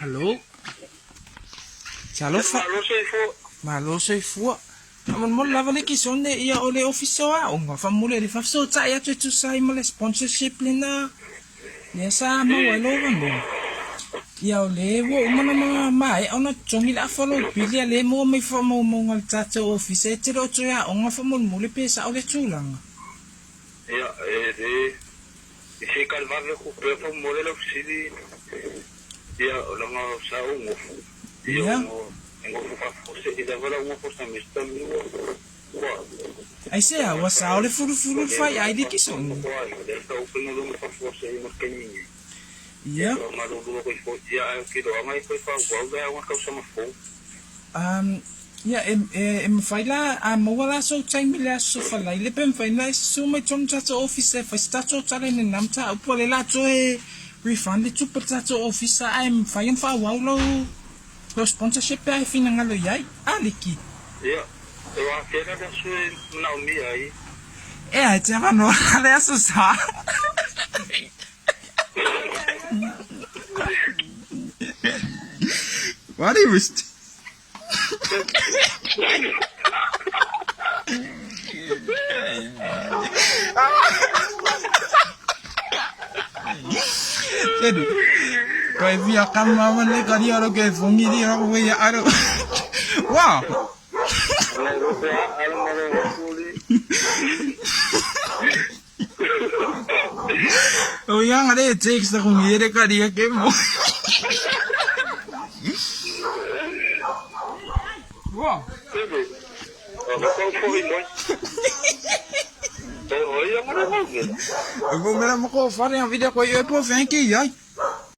Hello. Talofa. Malo soifua. Malo soifua. Faamolemole lava le kisone ia o le Ofisa o Aoga faamolemole le faafesootai atu e tusa ai ma le sponsorship lena lea sa maua ai lou avanoa. Ia o le ua uma ona maea ona totogi le afa o lou pili a le maua mai faamaumauga a le tatou Ofisa e te le o toe aoga faamolemole pe sao le tulaga. Ia, e le i se ka le vave atu pea faamolemole lau fesili, ia, leaga sa ou nofo, ia, e nofo faafuasei lava lau nofo semester lenei ua, ua. Aisea, ua sao le fulufulu le faiai le kisoni. Lea sa ou faigaluega faafuasei ma le taimi nei. Ia. Ia, malulu atu ai foi, ia, ae ou te iloaga e toe faaauau le aoga tausaga fou. Ia, e mafai la, a maua la sou taimi i le aso Faraile pe mafai ona e susu mai tonu tatou ofisa e fai se tatou tala i lena mataupu a lea la toe refund le tupe i le tatou ofisa ae mafai ona faaauau lou lou sponsorship pe a e finagalo i ai. A Liki? Ia, e wātea la le aso e manaomia ai. Ea, e te avanoa la le aso Sa. What he was Jadi, koe via kama mane kari aro ke fongi di aro koe ya aro. Wow. Oiga ngare text na kung yere kari ke mo. Wow. Ko mera mo ko whare ang video ko i po whenki ai.